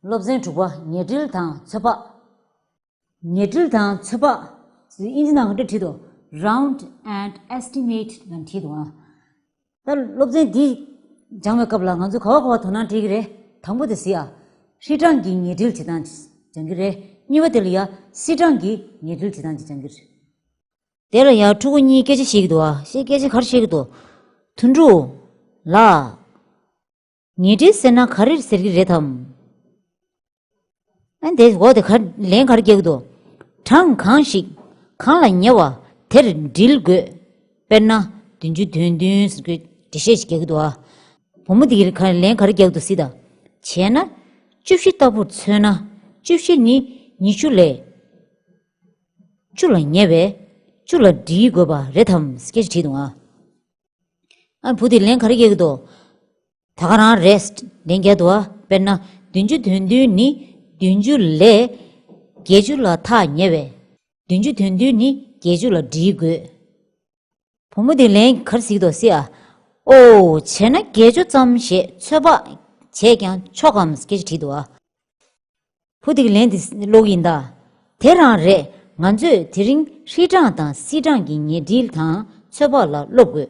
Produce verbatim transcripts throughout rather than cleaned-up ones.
སློབ་ཚན་དྲུག་པ། ཉེ་འབྲེལ་དང་ཚོད་དཔག་ཉེ་འབྲེལ་དང་ཚོད་དཔག་ཨིན་ཇི་ནང་ག་འདྲ་བྲིས་འདུག round and estimate ལབ་བྲིས་འདུག་ཨ། ད་སློབ་ཚན་འདི་སྦྱང་བའི་སྐབས་ལ་ང་ཚོས་ག་བ་ག་བ་དོ་སྣང་སྤྲད་ཀྱི་རེད། དང་པོ་དེ་གཟིགས་ཨ། ཧྲིལ་གྲངས་ཀྱི་ཉེ་འབྲེལ་བྱེད་སྟངས་སྦྱང་གི་རེད། གཉིས་པ་དེ་ལ་ཡ་སིལ་གྲངས་ཀྱི་ཉེ་འབྲེལ་བྱེད་སྟངས་ཅིག་སྦྱང་གི་རེད། དེ་ལ་ཡ་ཕྲུ་གུ་གཉིས་སྐད་ཆ་བཤད་ཀྱི་འདུག་ཨ། ཤེས་སྐད་ཆ་ག་རེ་བཤད་ཀྱི་འདུག་དོན་གྲུབ་ལགས། ཉེ་འབྲེལ་ཟེར་ན་ག་རེ་ཟེར་གྱི་རེད་དམ། ཨ་འདི་འོ་དེ་ག་ལན་ག་རེ་རྒྱག་གི་འདུག་གྲངས་གང་ཞིག་གང་ལ་ཉེ་བ་དེར་འབྲེལ་དགོས། དཔེར་ན་བདུན་ཅུ་དོན་བདུན་ཟེར་གྱི་འགྲེལ་བཤད་ཞིག་རྒྱག་གི་འདུག་ཨ། བུ་མོ་དེ་གིས་ག་ལན་ག་རེ་རྒྱག་གི་འདུག་གཟིགས་དང་། བྱས་ན། བཅུ་བཞི་ལྟ་བུར་མཚོན་ན། བཅུ་བཞི་ནི་ཉི་ཤུ་ལས་བཅུ་ལ་ཉེ་བས་བཅུ་ལ་འབྲེལ་དགོས་པ་རེད་དམ་སྐད་ཆ་དྲིས་འདུག་ཨ། ཨ་བུ་དེས་ལན་ག་རེ་རྒྱག་གི་འདུག་ད་ག་རང་རེད། ལན་རྒྱག་འདུག་ཨ། དཔེར་ན་བདུན་ཅུ་དོན་བདུན་ནི་བདུན་ཅུ་ལས་བརྒྱད་ཅུ་ལ་ཐག་ཉེ་བས། བདུན་ཅུ་དོན་བདུན་ནི་བརྒྱད་ཅུ་ལ་འབྲེལ་དགོས། བུ་མོ་དེས་ལན་ག་རེ་གཟིགས་འདུག་གཟིགས་ཨ། ཨོ། བྱས་ན་བརྒྱད་ཅུ་ཙམ་ཞེས་ཚོད་དཔག་བྱས་ཀྱང་ཆོག་གམ་སྐད་ཆ་དྲིས་འདུག་ཨ། བུ་དེ་གིས་ལན་དེ་ཀློག་གི་ཡིན་ད། དེ་རང་རེད། ང་ཚོས་དེ་རིང་ཧྲིལ་གྲངས་དང་སིལ་གྲངས་ཀྱི་ཉེ་འབྲེལ་དང་ཚོད་དཔག་ལ་སློབ་དགོས།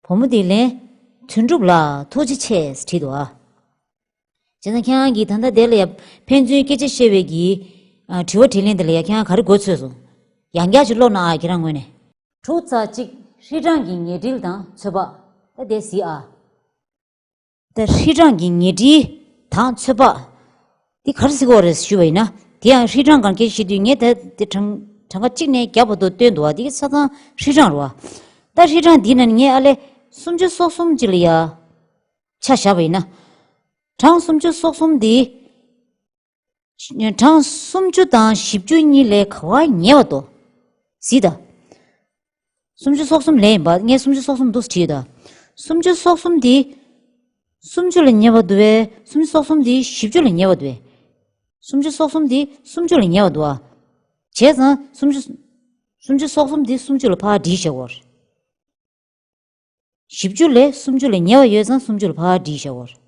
བུ་མོ་དེས་ལན། དོན་གྲུབ་ལགས་ཐུགས་རྗེ་ཆེ་ཟེར་བྲིས་འདུག་ཨ། བྱས་ཙང་ཁྱེད་རང་གིས་ད་ལྟ་དེ་ལ་ཡ་ཕན་ཚུན་སྐད་ཆ་བཤད་པའི་གི་ཨ་དྲི་བ་དྲིས་ལན་དེ་ལ་ཡ་ཁྱེད་རང་ག་རེ་གོ་ཚོད་སོང་། ཡང་བསྐྱར་ཅིག་ཀློག་གནང་ཨ་ཁྱེད་རང་ངོས་ནས། དྲུག་ཚེག་གཅིག་ཧྲིལ་གྲངས་ཀྱི་ཉེ་འབྲེལ་དང་ཚོད་དཔག་ད་དེ་གཟིགས་ཨ། ད་ཧྲིལ་གྲངས་ཀྱི་ཉེ་འབྲེལ་དང་ཚོད་དཔག་འདི་ག་རེ་ཟེར་གྱི་ཡོད་རེད་ཞུས་པ་ཡིན་ན། དེ་ཡང་ཧྲིལ་གྲངས་སྒང་སྐད་ཆ་བཤད་དུས་ངས་ད་དེ་གྲངས་གྲངས་ཀ་གཅིག་ནས་བརྒྱ་བར་དུ་བཏོན་འདུག་བ། འདི་ཆ་ཚང་ཧྲིལ་གྲངས་རེད་བ། ད་ཧྲིལ་གྲངས་འདི་ནང་ནས་ངས་ཨ་ལས་སུམ་ཅུ་སོ་གསུམ་ཅིག་ལ་ཡ་ཆ་བཞག་པ་ཡིན་ན། གྲངས་སུམ་ཅུ་སོ་གསུམ་འདི། གྲངས་སུམ་ཅུ་དང་བཞི་བཅུ་གཉིས་ལས་ག་བ་ཉེ་བ་འདུག་གཟིགས་དང་། སུམ་ཅུ་སོ་གསུམ་ལས་ཡིན་པ། ངས་སུམ་ཅུ་སོ་གསུམ་འདུག་བྲིས་དང་། སུམ་ཅུ་སོ་གསུམ་འདི་སུམ་ཅུ་ལ་ཉེ་བ་འདུག་བས། སུམ་ཅུ་སོ་གསུམ་འདི་བཞི་བཅུ་ལ་ཉེ་བ་འདུག་བས། སུམ་ཅུ་སོ་གསུམ་འདི་སུམ་ཅུ་ལ་ཉེ་བ་འདུག་ཨ། བྱས་ཙང་སུམ་ཅུ། སུམ་ཅུ་སོ་གསུམ་འདི་སུམ་ཅུ་ལ་ཕར་བསྒྲིལ་བཞག་གོ། བཞི་བཅུ་ལས་སུམ་ཅུ་ལ་ཉེ་བ་ཡོད་ཙང་སུམ་ཅུ་ལ་ཕར་བསྒྲིལ་བཞག་གོ།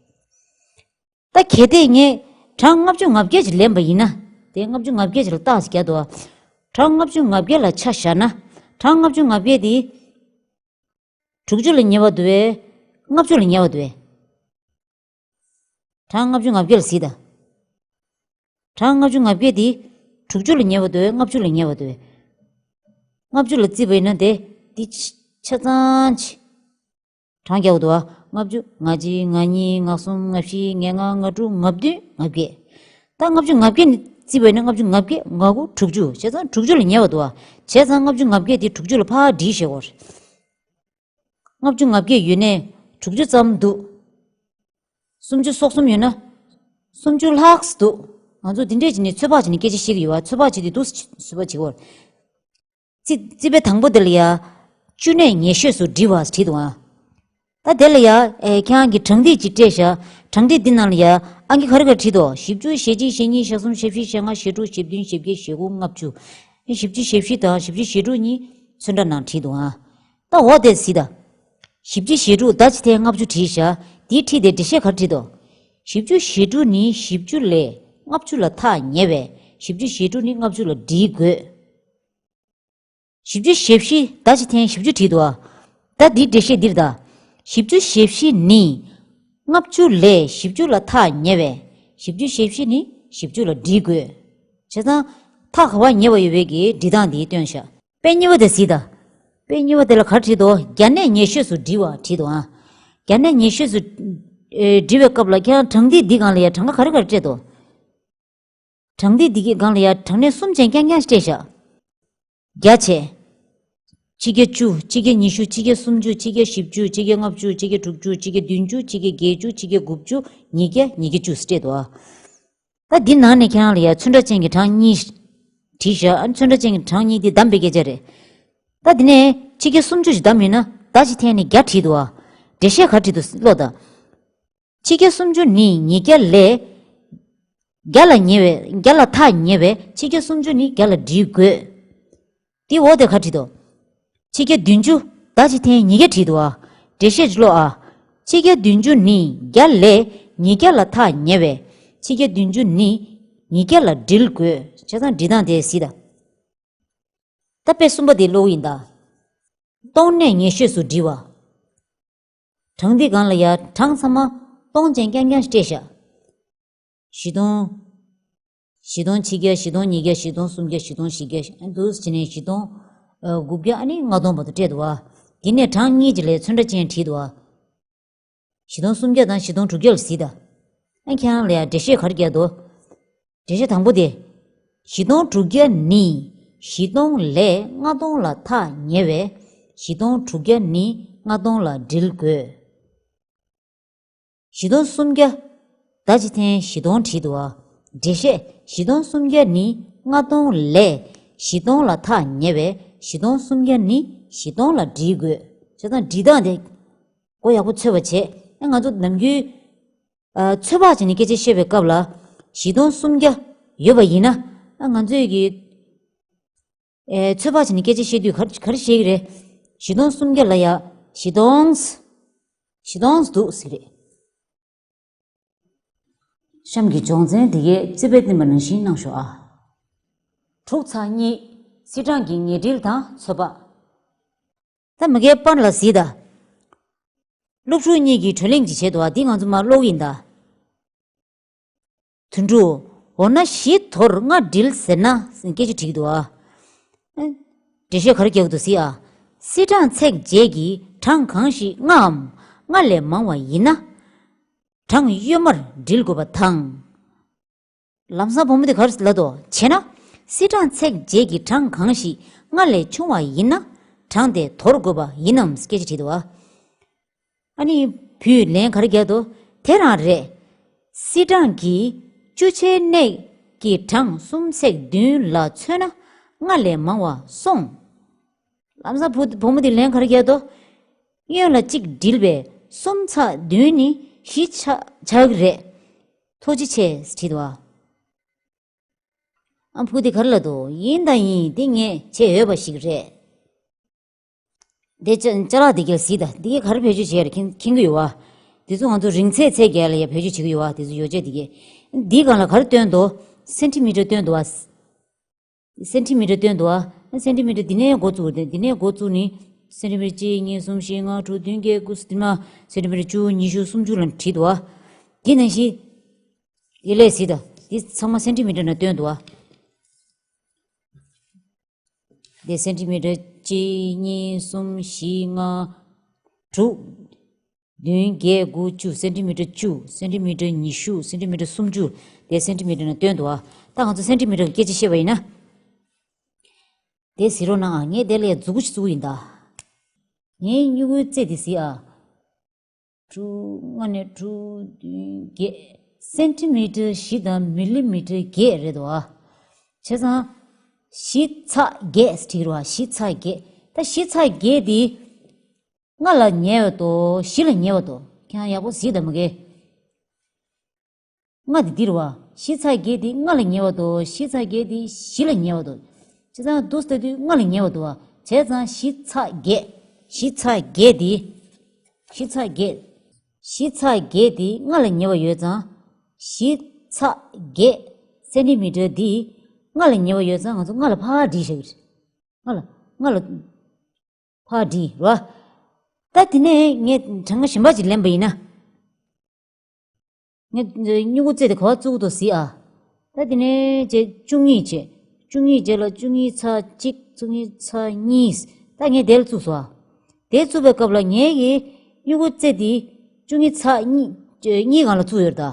ད་གལ་ཏེ་ངས་གྲངས་ལྔ་བཅུ་ང་བརྒྱད་ཅིག་ལེན་པ་ཡིན་ན། དེ་ལྔ་བཅུ་ང་བརྒྱད་ཅིག་ལ་རྟགས་ཤིག་བརྒྱབ་འདུག་བ། གྲངས་ལྔ་བཅུ་ང་བརྒྱད་ལ་ཆ་བཞག་ན། གྲངས་ལྔ་བཅུ་ང་བརྒྱད་དེ་དྲུག་ཅུ་ལ་ཉེ་བ་འདུག་བས། ལྔ་བཅུ་ལ་ཉེ་བ་འདུག་བས། གྲངས་ལྔ་བཅུ་ང་བརྒྱད་ལ་གཟིགས་དང་། གྲངས་ལྔ་བཅུ་ང་བརྒྱད་དེ་དྲུག་ཅུ་ལ་ཉེ་བ་འདུག་བས། ལྔ་བཅུ་ལ་ཉེ་བ་འདུག་བས། ལྔ་བཅུ་ལ་བརྩིས་པ་ཡིན་ན་དེ་འདི་ཆ་ཆ་ཚང་ཆ། གྲངས་རྒྱག་འདུག་བ། ལྔ་བཅུ། ང་གཅིག་ང་གཉིས། ང་གསུམ། ང་བཞི། ང་ལྔ། ང་དྲུག་ང་བདུན། ང་བརྒྱད། ད་ལྔ་བཅུ་ང་བརྒྱད་ནི་བརྩིས་པ་ཡིན་ན་ལྔ་བཅུ་ང་བརྒྱད། ང་དགུ། དྲུག་ཅུ། བྱས་ཙང་དྲུག་ཅུ་ལ་ཉེ་བ་འདུག་བ། བྱས་ཙང་ལྔ་བཅུ་ང་བརྒྱད་དེ་དྲུག་ཅུ་ལ་ཕར་བསྒྲིལ་བཞག་གོ། ལྔ་བཅུ་ང་བརྒྱད་ཡོད་ནས་དྲུག་ཅུ་ཙམ་འདུག་སུམ་ཅུ་སོ་གསུམ་ཡོད་ན། སུམ་ཅུ་ལྷག་འདུག་ང་ཚོ་འདི་འདྲས་བྱས་ནས་ཚོད་དཔག་བྱས་ནས་སྐད་ཆ་བཤད་ཀྱི་ཡོད་བ། ཚོད་དཔག་བྱས་ཏེ་འདུག་ཟེར་བ་བྱེད་དགོས། རྩིས་རྩིས་དཔེ་དང་པོ་དེ་ལ་ཡ། བཅུ་ནས་ཉེ་ཤོས་སུ་བསྒྲིལ་བ་བྲིས་འདུག་ཨ། ད་དེ་ལ་ཡ། ཨེ་ཁྱེད་རང་གིས་གྲངས་ཐིག་ཅིག་སྤྲད་བཞག་གྲངས་ཐིག་འདི་ནང་ལ་ཡ། ཨང་ཀི་ག་རེ་ག་རེ་བྲིས་འདུག་བཞི་བཅུ། ཞེ་གཅིག་ཞེ་གཉིས། ཞེ་གསུམ། ཞེ་བཞི། ཞེ་ལྔ། ཞེ་དྲུག་ཞེ་བདུན། ཞེ་བརྒྱད། ཞེ་དགུ། ལྔ་བཅུ། བཞི་བཅུ། ཞེ་བཞི་དང་བཞི་བཅུ་ཞེ་དྲུག་གཉིས་ཚོན་ཁྲ་ནང་བྲིས་འདུག་ཨ། ད་འོ་དེ་གཟིགས་དང་། བཞི་བཅུ་ཞེ་དྲུག་ཟླ་གཅིག་ཐེངས་ལྔ་བཅུ་བྲིས་བཞག་དེའི་འཁྲིས་དེ་འགྲེལ་བཤད་ག་རེ་བྲིས་འདུག་བཞི་བཅུ་ཞེ་དྲུག་ནི་བཞི་བཅུ་ལས་ལྔ་བཅུ་ལ་ཐག་ཉེ་བས། བཞི་བཅུ་ཞེ་དྲུག་ནི་ལྔ་བཅུ་ལ་བསྒྲིལ་དགོས། བཞི་བཅུ་ཞེ་བཞི། ཟླ་གཅིག་ཐེངས་བཞི་བཅུ་བྲིས་འདུག་ཨ། ད་འདིའི་འགྲེལ་བཤད་འདིར་ད། བཞི་བཅུ་ཞེ་བཞི་ནི། ལྔ་བཅུ་ལས་བཞི་བཅུ་ལ་ཐག་ཉེ་བས། བཞི་བཅུ་ཞེ་བཞི་ནི་བཞི་བཅུ་ལ་བསྒྲིལ་དགོས། བྱས་ཙང་། ཐག་ག་བ་ཉེ་བ་ཡོད་པའི་གི་སྒྲིལ་སྟངས་འདི་སྟོན་བཞག་དཔེ་གཉིས་པ་དེ་གཟིགས་དང་། དཔེ་གཉིས་པ་དེ་ལ་ག་རེ་བྲིས་འདུག་བརྒྱ་ནས་ཉེ་ཤོས་སུ་བསྒྲིལ་བ་བྲིས་འདུག་ཨ། བརྒྱ་ནས་ཉེ་ཤོས་སུ། ཨེ་བསྒྲིལ་བའི་སྐབས་ལ་ཁྱེད་རང་གྲངས་ཐིག་འདི་སྒང་ལ་ཡ་གྲངས་ཀ་ག་རེ་ག་རེ་སྤྲད་འདུག་གྲངས་ཐིག་འདི་གི་སྒང་ལ་ཡ་གྲངས་གནས་གསུམ་ཅན་རྐྱང་རྐྱང་སྤྲད་བཞག་བརྒྱ་བྱས། ཕྱི་རྒྱལ་བཅུ། ཕྱི་རྒྱལ་ཉི་ཤུ། ཕྱི་རྒྱལ་སུམ་ཅུ། ཕྱི་རྒྱལ་བཞི་བཅུ། ཕྱི་རྒྱལ་ལྔ་བཅུ། ཕྱི་རྒྱལ་དྲུག་ཅུ། ཕྱི་རྒྱལ་བདུན་ཅུ། ཕྱི་རྒྱལ་བརྒྱད་ཅུ། ཕྱི་རྒྱལ་དགུ་བཅུ། ཉིས་བརྒྱ། ཉིས་བརྒྱ་བཅུ་སྤྲད་འདུག་ཨ། ད་འདི་ནང་ནས་ཁྱེད་རང་ལ་ཡ་ཚོན་ཁྲ་ཅན་གྱི་གྲངས་གཉིས་བྲིས་བཞག་ཨ་ནི་ཚོན་ཁྲ་ཅན་གྱི་གྲངས་གཉིས་འདི་བདམས་པའི་སྐད་ཆ་རེད། ད་འདི་ནས་ཕྱི་རྒྱལ་སུམ་ཅུ་ཞིག་བདམས་ཡོད་ན་ཟླ་གཅིག་ཐེངས་ནས་བརྒྱ་བྲིས་འདུག་ཨ། འགྲེལ་བཤད་ག་རེ་བྲིས་འདུག་ཀློག་དང་། ཕྱི་རྒྱལ་སུམ་ཅུ་ནི་ཉིས་བརྒྱ་ལས། བརྒྱ་ལ་ཉེ་བས། བརྒྱ་ལ་ཐག་ཉེ་བས་ཕྱི་རྒྱལ་སུམ་ཅུ་ནི་བརྒྱ་ལ་བསྒྲིལ་དགོས། དེ་འོག་དེ་ག་བྲིས་འདུག་ཕྱི་རྒྱལ་བདུན་ཅུ། ཟླ་གཅིག་ཐེངས་ཉིས་བརྒྱ་བྲིས་འདུག་ཨ། འགྲེལ་བཤད་ཅིག་ཀློག་ཨ། ཕྱི་རྒྱལ་བདུན་ཅུ་ནི་བརྒྱ་ལས་ཉིས་བརྒྱ་ལ་ཐག་ཉེ་བས་ ཆིག་བརྒྱ་བདུན་ཅུ་ནི་ཉིས་བརྒྱ་ལ་སྒྲིལ་དགོས། བྱས་ཙང་སྒྲིལ་སྟངས་དེ་གཟིགས་དང་། ད་དཔེ་གསུམ་པ་དེ་ཀློག་ཡིན་ད། སྟོང་གནས་ཉེ་ཤོས་སུ་སྒྲིལ་བ། གྲངས་འདི་སྒང་ལ་ཡ་གྲངས་ཚང་མ་སྟོང་ཅན་རྐྱང་རྐྱང་ཞིག་སྤྲད་བཞག་བཞི་སྟོང་། བཞི་སྟོང་ཆིག་བརྒྱ། བཞི་སྟོང་ཉིས་བརྒྱ། བཞི་སྟོང་སུམ་བརྒྱ། བཞི་སྟོང་བཞི་བརྒྱ། ཨ་འདུག་བྱས་ནས་བཞི་སྟོང་། ཨ། དགུ་བརྒྱ། ཨ་ནི་ལྔ་སྟོང་བར་དུ་སྤྲད་འདུག་བ། འདི་ནས་གྲངས་གཉིས་ཀྱི་ལས་ཚོན་ཁྲ་ཅན་བྲིས་འདུག་བ། བཞི་སྟོང་སུམ་བརྒྱ་དང་བཞི་སྟོང་དྲུག་བརྒྱ་ལ་གཟིགས་དང་། ཨ་ཁྱེད་རང་ལ་ཡང་འགྲེལ་བཤད་ག་རེ་རྒྱག་འདུག་འགྲེལ་བཤད་དང་པོ་དེ། བཞི་སྟོང་དྲུག་བརྒྱ་ནི་བཞི་སྟོང་ལས་ལྔ་སྟོང་ལ་ཐག་ཉེ་བས། བཞི་སྟོང་དྲུག་བརྒྱ་ནི་ལྔ་སྟོང་ལ་སྒྲིལ་དགོས། བཞི་སྟོང་སུམ་བརྒྱ། ད་ཅི་ཐེངས་བཞི་སྟོང་བྲིས་འདུག་བ། འགྲེལ་བཤད། བཞི་སྟོང་སུམ་བརྒྱ་ནི་ལྔ་སྟོང་ལས་བཞི་སྟོང་ལ་ཐག་ཉེ་བས། བཞི་སྟོང་སུམ་བརྒྱ་ནི་བཞི་སྟོང་ལ་སྒྲིལ་དགོས། བྱས་ཙང་སྒྲིལ་སྟངས་དེ་མགོ་ཡག་པོ་ཚོད་པ་བྱས། ཨ་ང་ཚོ་ནམ་རྒྱུན། ཨ། ཚོད་དཔག་བྱས་ནས་སྐད་ཆ་བཤད་པའི་སྐབས་ལ་བཞི་སྟོང་སུམ་བརྒྱ་ཡོད་པ་ཡིན་ན། ཨ་ང་ཚོས་ཀྱི། ཨེ། ཚོད་དཔག་བྱས་ནས་སྐད་ཆ་བཤད་དུས་ག་རེ་ག་རེ་བཤད་ཀྱི་རེད། བཞི་སྟོང་སུམ་བརྒྱ་ལ་ཡ་བཞི་སྟོང་། བཞི་སྟོང་འདུག་ཟེར་རེད། གཤམ་གྱི་སྦྱོང་ཚན་འདི་གའི་རྩིས་དཔེ་བསྟན་པ་ནང་བཞིན་གནང་ཤོག་ཨ། དྲུག་ཚེག་གཉིས། སིལ་གྲངས་ཀྱི་ཉེ་སྒྲིལ་དང་ཚོད་དཔག་ད་མ་གའི་པར་ལ་གཟིགས་དང་། སློབ་ཕྲུག་གཉིས་ཀྱིས་གྲོས་གླེང་ཅིག་བྱས་འདུག་བ། འདི་ང་ཚོ་མར་ཀློག་ཡིན་ད། དོན་གྲུབ། འོ་ན་བཞི་དོར་ལྔ་སྒྲིལ་ཟེར་ན། སྐད་ཆ་དྲིས་འདུག་ཨ། འགྲེལ་བཤད་ག་རེ་རྒྱག་གི་འདུག་ཟེར་ཨ། སིལ་གྲངས་ཚེག་བརྒྱད་ཀྱི་གྲངས་གང་ཞིག་ལྔའམ་ལྔ་ལས་མང་བ་ཡིན་ན། གྲངས་གཡོན་མར་སྒྲིལ་དགོས་པ་དང་། ལམ་སང་བུ་མོ་དེ་ག་རེ་ལབ་འདུག་བྱས་ན། སིལ་གྲངས་ཚེག་བརྒྱད་ཀྱི་གྲངས་གང་ཞིག་ལྔ་ལས་ཆུང་བ་ཡིན་ན། གྲངས་དེ་དོར་དགོས་པ་ཡིན་ནམ་སྐད་ཆ་དྲིས་འདུག་བ། ཨ་ནི་བུས་ལན་ག་རེ་བརྒྱབ་འདུག་དེ་རང་རེད། སིལ་གྲངས་ཀྱི་བཅུ་ཆའི་གནས་ཀྱི་གྲངས་གསུམ་ཚེག་བདུན་ལ་མཚོན་ན་ལྔ་ལས་མང་བ་སོང་། ལམ་སང་བུ་བུ་མོ་དེ་ལན་ག་རེ་བརྒྱབ་འདུག་གཡོན་ལ་གཅིག་སྒྲིལ་བས་གསུམ་ཚེག་བདུན་ནི་བཞི་ཆགས་ཆགས་ཀྱི་རེད། ཐུགས་རྗེ་ཆེ་ཟེར་བྲིས་འདུག་བ། ཨ། བུ་དེ་ག་རེ་ལབ་འདུག་ཡིན་དང་ཡིན། དེ་ངས་བྱས་ཡོད་པ་ཞིག་རེད། དེ་ཅ་ཅ་ལག་དེ་གས་གཟིགས་དང་། དེ་གས་ག་རེ་བེད་སྤྱོད་བྱས་རེད་མཁྱེན་མཁྱེན་གྱི་ཡོད་བ། དེ་ཚོ་ང་ཚོ་རིང་ཚད་ཚད་བརྒལ་ལ་ཡ་བེད་སྤྱོད་བྱེད་ཀྱི་ཡོད་བ། དེ་ཚོ་ཡོ་བྱད་དེ་གས། འདིའི་སྒང་ལ་ག་རེ་སྟོན་འདུག་སེན་ཊི་མི་ཊར་སྟོན་འདུག་བ། སེན་ཊི་མི་ཊར་སྟོན་འདུག་བ། སེན་ཊི་མི་ཊར་འདི་ནས་འགོ་བཙུགས་རེད། འདི་ནས་འགོ་བཙུགས་ནི། སེན་ཊི་མི་ཊར་གཅིག་གཉིས་གསུམ་བཞི་ལྔ་དྲུག་བདུན་བརྒྱད་དགུ་ཟེར་དུས་མ། སེན་ཊི་མི་ཊར་བཅུ་ཉི་ཤུ་སུམ་ཅུ་ལ་བྲིས་འདུག་བ། འདི་ནང་བཞིན། ཡེ་ལས་གཟིགས་དང་། འདི་ཚང་མ་སེན་ཊི་མི་ཊར་ནང་སྟོན་འདུག་བ། དེ་སེན་ཊི་མི་ཊར་གཅིག་གཉིས་གསུམ་བཞི་ལྔ་དྲུག་བདུན་བརྒྱད་དགུ་བཅུ། སེན་ཊི་མི་ཊར་བཅུ། སེན་ཊི་མི་ཊར་ཉི་ཤུ། སེན་ཊི་མི་ཊར་སུམ་ཅུ། དེ་སེན་ཊི་མི་ཊར་ནང་སྟོན་འདུག་ཨ། ད་ང་ཚོ་སེན་ཊི་མི་ཊར་གྱི་སྐད་ཆ་བཤད་པ་ཡིན་ན། དེ་གཟིགས་རོགས་གནང་ཨ། ངས་དེ་ལ་ཡ་མཛུབ་གུ་ཞིག་བཙུགས་ཡིན་ད། ངའི་སྨྱུ་གུའི་རྩེ་དེ་གཟིགས་ཨ། དྲུག་ལྔ་ནས་དྲུག་བདུན་བརྒྱད། སེན་ཊི་མི་ཊར་བཞི་དང་མི་ལི་མི་ཊར་བརྒྱད་རེད་དོ། བྱས་ཙང་། བཞི་ཚེག་བརྒྱད་ཟེར་བྲིས་རེད་བ། བཞི་ཚེག་བརྒྱད། ད་བཞི་ཚེག་བརྒྱད་དེ། ལྔ་ལ་ཉེ་བ་དོ། བཞི་ལ་ཉེ་བ་དོ། ཁྱེད་རང་ཡག་པོ་གཟིགས་དང་མ་གི། ལྔ་དེ་འདིར་བ། བཞི་ཚེག་བརྒྱད་དེ་ལྔ་ལ་ཉེ་བ་དོ། བཞི་ཚེག་བརྒྱད་དེ་བཞི་ལ་ཉེ་བ་དོ། བྱས་ཙང་འདུག་སེ་ལྟ་དུས་ལྔ་ལ་ཉེ་བ་འདུག་བ། བྱས་ཙང་བཞི་ཚེག་བརྒྱད། བཞི་ཚེག་བརྒྱད་དེ། བཞི་ཚེག་བརྒྱད། བཞི་ཚེག་བརྒྱད་དེ་ལྔ་ལ་ཉེ་བ་ཡོད་ཙང་། བཞི་ཚེག་བརྒྱད་སེན་ཊི་མི་ཊར་དེ་ལྔ་ལ་ཉེ་བ་ཡོད་ཙང་ང་ཚོ་ལྔ་ལ་ཕར་སྒྲིལ་བཞག་གི་རེད། ལྔ་ལ། ལྔ་ལ་ཕར་སྒྲིལ་རོ། ད་དེ་ནས་ངས་གྲངས་ཀ་གཞན་པ་ཅིག་ལེན་པ་ཡིན་ན། ངས་སྨྱུ་གུ་རྩེ་དེ་ག་པར་བཙུགས་འདུག་གཟིགས་ཨ། ད་དེ་ནས་བྱས་བཅུ་གཉིས་བྱས། བཅུ་གཉིས་བྱས་ལ་བཅུ་གཉིས་ཚེག་གཅིག་བཅུ་གཉིས་ཚེག་གཉིས། ད་ངས་དེ་ལ་བཙུགས་སོང་ཨ། དེ་བཙུགས་པའི་སྐབས་ལ་ངའི་གི་སྨྱུ་གུ་རྩེ་དེ་བཅུ་གཉིས་ཚེག་གཉིས། གཉིས་སྒང་ལ་བཙུགས་ཡོད་རེད་ད།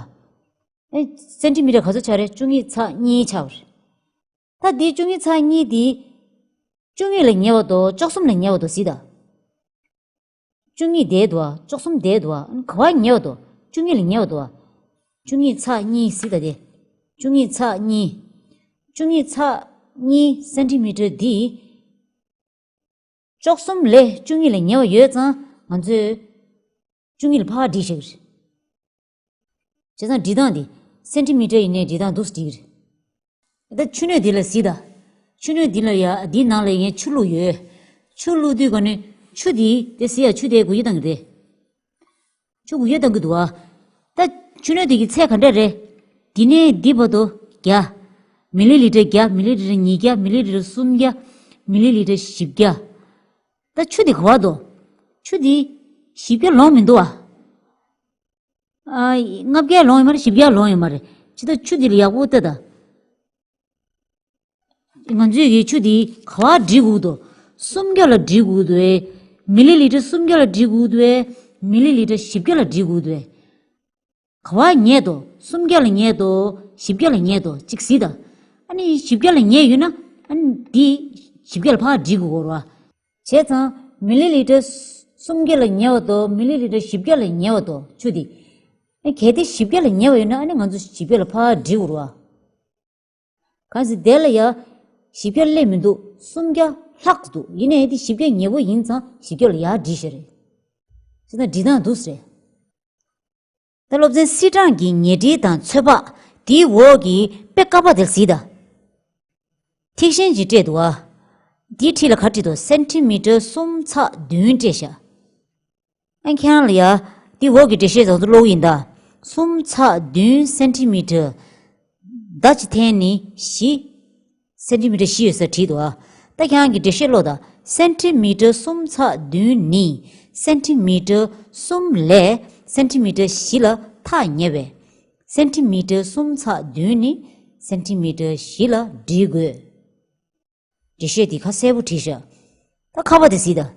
ཨེ། སེན་ཊི་མི་ཊར་ག་ཚོད་ཆགས་རེད། བཅུ་གཉིས་ཚེག་གཉིས་ཆགས་པ་རེད། ད་འདི་བཅུ་གཉིས་ཚེག་གཉིས་འདི། བཅུ་གཉིས་ལ་ཉེ་བ་དོ། བཅུ་གསུམ་ལ་ཉེ་བ་དོ་གཟིགས་དང་། བཅུ་གཉིས་དེ་འདུག་བ། བཅུ་གསུམ་དེ་འདུག་བ། ག་པར་ཉེ་བ་དོ། བཅུ་གཉིས་ལ་ཉེ་བ་དོ། བཅུ་གཉིས་ཚེག་གཉིས་གཟིགས་དང་དེ། བཅུ་གཉིས་ཚེག་གཉིས། བཅུ་གཉིས་ཚེག་གཉིས་སེན་ཊི་མི་ཊར་འདི། བཅུ་གསུམ་ལས་བཅུ་གཉིས་ལ་ཉེ་བ་ཡོད་ཙང་ང་ཚོས་བཅུ་གཉིས་ལ་ཕར་སྒྲིལ་བཞག་གི་རེད། བྱས་ཙང་སྒྲིལ་སྟངས་དེ་སེན་ཊི་མི་ཊར་ཡིན་ནའི་སྒྲིལ་སྟངས་འདུག་སེ་སྒྲིལ་གི་རེད། ད་ཆུ་སྣོད་འདི་ལ་གཟིགས་དང་། ཆུ་སྣོད་འདི་ལ་ཡ་འདིའི་ནང་ལ་ངས་ཆུ་བླུགས་ཡོད། ཆུ་བླུགས་དུས་ག་ནས་ཆུ་འདི་དེ་གཟིགས་ཡ། ཆུ་དེ་འགུལ་སྐྱོད་བཏང་གི་རེད། ཆུ་འགུལ་སྐྱོད་བཏང་གི་འདུག་བ། ད་ཆུ་སྣོད་དེ་གི་ཚད་ག་འདྲ་རེད། འདི་ནས་འདི་བར་དུ་བརྒྱ། མི་ལི་ལི་ཊར་བརྒྱ། མི་ལི་ལི་ཊར་ཉིས་བརྒྱ། མི་ལི་ལི་ཊར་སུམ་བརྒྱ། མི་ལི་ལི་ཊར་བཞི་བརྒྱ། ད་ཆུ་འདི་ག་བར་འདུག་ཆུ་འདི་བཞི་བརྒྱ་ལོངས་མི་འདུག་ཨ། ཨ། ལྔ་བརྒྱ་ལོངས་ཡོད་མ་རེད། བཞི་བརྒྱ་ལོངས་ཡོད་མ་རེད། ཇི་ལྟར་ཆུ་འདི་ལ་ཡག་པོ་ལྟ་ད། ང་ཚོས་ཀྱི་ཆུ་འདི་ག་བར་སྒྲིལ་དགོས་འདུག་སུམ་བརྒྱ་ལ་སྒྲིལ་དགོས་འདུག་ཨེ། མི་ལི་ལི་ཊར་སུམ་བརྒྱ་ལ་སྒྲིལ་དགོས་འདུག་ཨེ། མི་ལི་ལི་ཊར་བཞི་བརྒྱ་ལ་སྒྲིལ་དགོས་འདུག་ཨེ། ག་བར་ཉལ་འདུག་སུམ་བརྒྱ་ལ་ཉལ་འདུག་བཞི་བརྒྱ་ལ་ཉལ་འདུག་གཅིག་གཟིགས་དང་། ཨ་ནི་བཞི་བརྒྱ་ལ་ཉལ་ཡོད་ན། ཨ་ནི་འདི་བཞི་བརྒྱ་ལ་ཕར་སྒྲིལ་དགོས་རེད་བ། བྱས་ཙང་མི་ལི་ལི་ཊར་སུམ་བརྒྱ་ལ་ཉལ་བ་དང་མི་ལི་ལི་ཊར་བཞི་བརྒྱ་ལ་ཉལ་བ་དང་ཆུ་འདི། ཨ། གལ་ཏེ་བཞི་བརྒྱ་ལ་ཉལ་བ་ཡོད་ན། ཨ་ནི་ང་ཚོ་བཞི་བརྒྱ་ལ་ཕར་སྒྲིལ་དགོས་རེད་བ། གང་ཟེར་དེ་ལ་ཡ་བཞི་བརྒྱ་སླེབས་མི་འདུག་སུམ་བརྒྱ་ལྷག་འདུག་ཡིན་ནའི་དེ་བཞི་བརྒྱ་ཉེ་པོ་ཡིན་ཙང་བཞི་བརྒྱ་ལ་ཡར་སྒྲིལ་བཞག་རེད། ཅི་ལྟར་སྒྲིལ་སྟངས་འདུག་ཟེར། ད་སློབ་ཚན་སིལ་གྲངས་ཀྱི་ཉེ་སྒྲིལ་དང་ཚོད་དཔག་དེའི་འོག་གི་དཔེ་ཀ་པ་དེར་གཟིགས་དང་། ཐིག་ཤིང་ཅིག་སྤྲད་འདུག་ཨ། འདིའི་འཁྲིས་ལ་ག་རེ་བྲིས་འདུག་སེན་ཊི་མི་ཊར་གསུམ་ཚེག་བདུན་སྤྲད་བཞག་ཨ། ཁྱེད་རང་ལ་ཡ། འདི་འོག་གི་འགྲེལ་བཤད་ཚང་ཚོ་ཀློག་ཡིན་ད། གསུམ་ཚེག་བདུན་སེན་ཊི་མི་ཊར། ད་ཅི་ཐེན་ནི་བཞི། སེན་ཊི་མི་ཊར་བཞི་ཡོད་ས་བྲིས་འདུག་ཨ། ད་ཁྱེད་རང་གི་འགྲེལ་བཤད་ཀློག་ད། སེན་ཊི་མི་ཊར་གསུམ་ཚེག་བདུན་ནི་སེན་ཊི་མི་ཊར་གསུམ་ལས་སེན་ཊི་མི་ཊར་བཞི་ལ་ཐག་ཉེ་བས། སེན་ཊི་མི་ཊར་གསུམ་ཚེག་བདུན་ནི་སེན་ཊི་མི་ཊར་བཞི་ལ་སྒྲིལ་དགོས། འགྲེལ་བཤད་འདི་ཁ་གསལ་པོ་བྲིས་བཞག་ད་ཁ་པ་དེ་གཟིགས་དང་།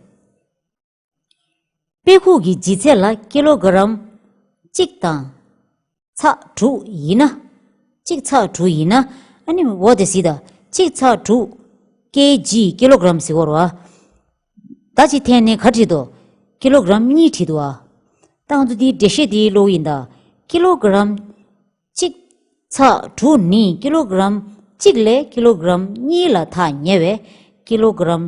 དཔེ་ཁུག་གི་ལྗིད་ཚད་ལ་ཀི་ལོ་ག་རམ་གཅིག་དང་ཚེག་དྲུག་ཡིན་ན། གཅིག་ཚེག་དྲུག་ཡིན་ན། ཨ་ནི་འོ་དེ་གཟིགས་དང་། གཅིག་ཚེག་དྲུག་ཀེ་ཇི། ཀི་ལོ་ག་རམ་ཟེར་བ་རེད་བ། ད་ཅི་ཐེན་ནི་ག་བྲིས་འདུག་ཀི་ལོ་ག་རམ་གཉིས་བྲིས་འདུག་ཨ། ད་ང་ཚོ་འདིའི་འགྲེལ་བཤད་འདི་ཀློག་ཡིན་ད། ཀི་ལོ་ག་རམ་གཅིག་ཚེག་དྲུག་ནི་ཀི་ལོ་ག་རམ་གཅིག་ལས་ཀི་ལོ་ག་རམ་གཉིས་ལ་ཐག་ཉེ་བས། ཀི་ལོ་ག་རམ་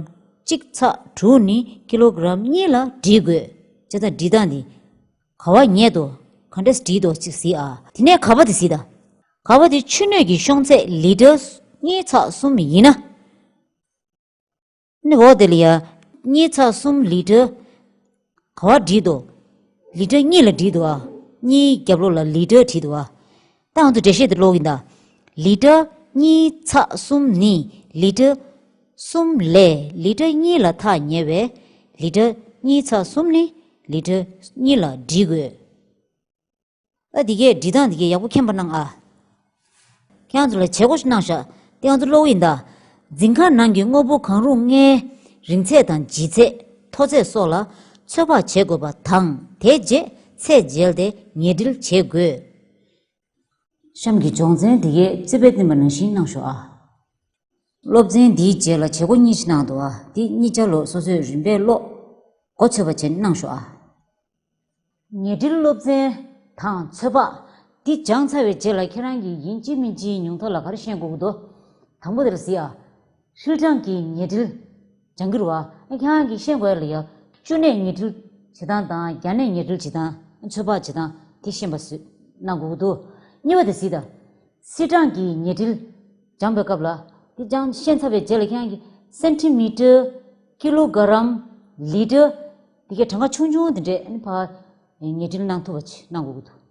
གཅིག་ཚེག་དྲུག་ནི་ཀི་ལོ་ག་རམ་གཉིས་ལ་སྒྲིལ་དགོས། བྱས་ཙང་སྒྲིལ་སྟངས་འདི་ག་བར་ཉལ་འདུག་ག་འདྲས་སྒྲིལ་འདུག་ཅིག་གཟིགས་ཨ། དེ་ནས་ག་པ་དེ་གཟིགས་དང་། ག་པ་དེ་ཆུ་སྣོད་ཀྱི་ཤོང་ཚད་ལི་ཊར་གཉིས་ཚེག་གསུམ་ཡིན་ན། ནི་འོ་དེ་ལ་ཡ། གཉིས་ཚེག་གསུམ་ལི་ཊར་ག་བར་སྒྲིལ་འདུག་ལི་ཊར་གཉིས་ལ་སྒྲིལ་འདུག་ཨ། གཉིས་རྒྱབ་ལོགས་ལ་ལི་ཊར་བྲིས་འདུག་ཨ། ད་ང་ཚོ་འགྲེལ་བཤད་དེ་ཀློག་གིན་ད། ལི་ཊར་གཉིས་ཚེག་གསུམ་ནི་ལི་ཊར་གསུམ་ལས་ལི་ཊར་གཉིས་ལ་ཐག་ཉེ་བས། ལི་ཊར་གཉིས་ཚེག་གསུམ་ནི་ལི་ཊར་གཉིས་ལ་སྒྲིལ་དགོས། ཨ། འདི་གས་འབྲི་སྟངས་འདི་གས་ཡག་པོ་མཁྱེན་པ་གནང་ཨ། ཁྱེད་རང་ཚོ་ལ་བྱེད་སྒོ་ཞིག་གནང་ཤག་དེ་ང་ཚོ་ཀློག་གི་ཡིན་ད། རྫིང་ཁ་ནང་གི་དངོས་པོ་གང་རུང་ལྔའི་རིང་ཚད་དང་ལྗིད་ཚད། མཐོ་ཚད་སོགས་ལ་ཚོད་དཔག་བྱེད་དགོས་པ་དང་། དེའི་རྗེས་ཚད་འཇལ་ཏེ་ཉེར་སྒྲིལ་བྱེད་དགོས། གཤམ་གྱི་སྦྱོང་ཚན་འདི་གས་རྩིས་དཔེ་བསྟན་པ་ནང་བཞིན་གནང་ཤོག་ཨ། སློབ་ཚན་འདིའི་རྗེས་ལ་བྱེད་སྒོ་གཉིས་ཤིག་གནང་འདུག་ཨ། འདི་གཉིས་ཆ་ལོ་སོ་སོས་རིམ་པས་ཀློག་མགོ་ཚོད་པ་བྱས་གནང་ཤོག་ཨ། ཉེར་སྒྲིལ་སློབ་ཚན་དང་ཚོད་དཔག་འདི་སྦྱངས་ཚར་བའི་རྗེས་ལ་ཁྱེད་རང་གིས་ཡིན་གཅིག་མིན་གཅིག་ཉུང་མཐའ་ལ་ག་རེ་ཤེས་དགོས་ཀྱི་འདུག་དང་པོ་དེ་ལ་གཟིགས་ཨ། ཧྲིལ་གྲངས་ཀྱི་ཉེར་སྒྲིལ་སྦྱང་གི་རེད་བ། ཁྱེད་རང་གིས་ཤེས་དགོས་ཡ་ལ་ཡ། བཅུ་གནས་ཉེར་སྒྲིལ་བྱེད་སྟངས་དང་བརྒྱ་གནས་ཉེར་སྒྲིལ་བྱེད་སྟངས། ཚོད་དཔག་བྱེད་སྟངས་དེ་ཤེས་པ་བཟོས་གནང་དགོས་ཀྱི་འདུག་གཉིས་པ་དེ་གཟིགས་དང་། སིལ་གྲངས་ཀྱི་ཉེར་སྒྲིལ་སྦྱངས་པའི་སྐབས་ལ། དེ་སྦྱངས་ཤེས་ཚར་བའི་རྗེས་ལ་ཁྱེད་རང་གིས་སེན་ཊི་མི་ཊར། ཀི་ལོ་ག་རམ། ལི་ཊར། དེ་གའི་གྲངས་ཀ་ཆུང་ཆུང་དེ་འདྲས་ཨ་ནི་ཕར་ཉེར་སྒྲིལ་གནང་ཐུབ་པ་ཅིག་གནང་དགོས་ཀྱི་འདུག